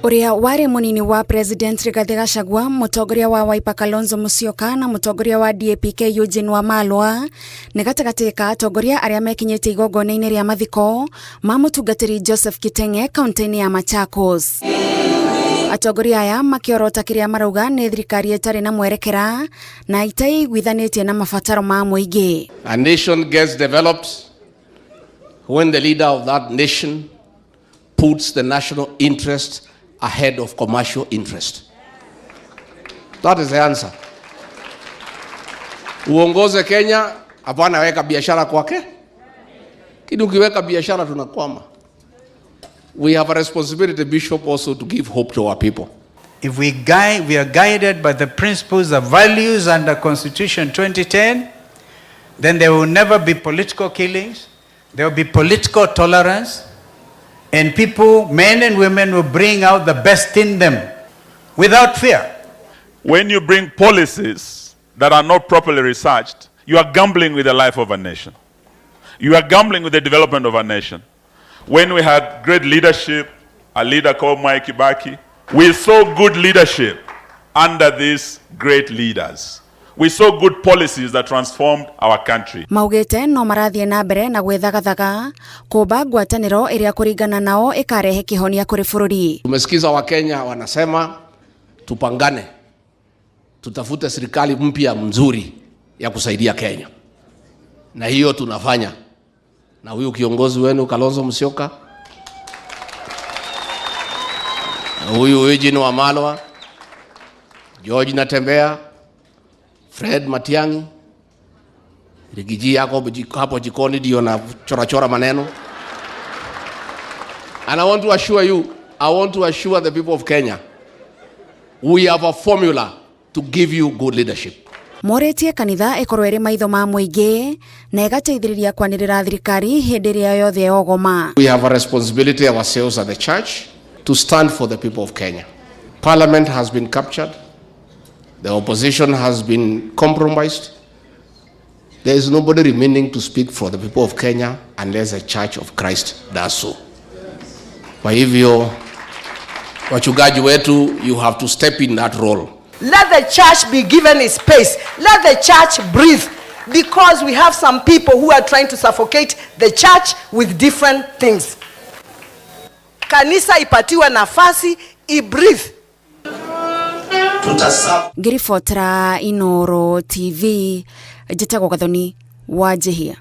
Ũrĩa warĩ mũnini wa President Rigathĩ Gachagua, mũtongoria wa Wiper Kalonzo Musyoka na mũtongoria wa DAP-K Eugene Wamalwa nĩ gatagatĩ ka atongoria arĩa mekinyĩtie igongona-inĩ rĩa mathiko ma mũtungatĩri Joseph Kitenge kaunti-inĩ ya Machakos. Atongoria aya makĩorota kĩrĩa marauga nĩ thirikari ĩtarĩ na mwerekera na itaiguithanĩtie na mabataro ma mũingĩ. A nation gets developed when the leader of that nation puts the national interest ahead of commercial interest. That is the answer. Uongoze Kenya, hapana weka biashara kwake. Lakini ukiweka biashara tunakwama. We have a responsibility, Bishop, also to give hope to our people. If we are guided by the principles, the values under Constitution 2010, then there will never be political killings, there will be political tolerance, and people, men and women, will bring out the best in them without fear. When you bring policies that are not properly researched, you are gambling with the life of a nation. You are gambling with the development of a nation. When we had great leadership, a leader called Mwai Kibaki, we saw good leadership under these great leaders. We saw good policies that transformed our country. Maugĩte no marathiĩ na mbere na gwĩthagathaga kũmba ngwatanĩro ĩrĩa kũringana nao ĩkarehe kĩhonia kũrĩ bũrũri. Tumesikiza Wakenya wanasema tupangane, tutafute serikali mpya mzuri ya kusaidia Kenya, na hiyo tunafanya na huyu kiongozi wenu Kalonzo Musyoka, na huyu Eugene Wamalwa, George Natembeya, Fred Matiang'i, Riggy G yako hapo jikoni ndio na chora chora maneno. And I want to assure you, I want to assure the people of Kenya, we have a formula to give you good leadership. Morĩtie kanitha ĩkorwo ĩrĩ maitho ma mũingĩ na ĩgateithĩrĩria kwanĩrĩra thirikari hĩndĩ ĩrĩa yothe yogoma. We have a responsibility ourselves as the church to stand for the people of Kenya. Parliament has been captured. The opposition has been compromised. There is nobody remaining to speak for the people of Kenya unless the Church of Christ does so. Kwa hivyo wachungaji wetu, you have to step in that role. Let the church be given a space. Let the church breathe. Because we have some people who are trying to suffocate the church with different things. Kanisa ipatiwe nafasi, ibreathe. Ngĩribotera Inooro TV, njĩtagwo Gathoni wa Njihia.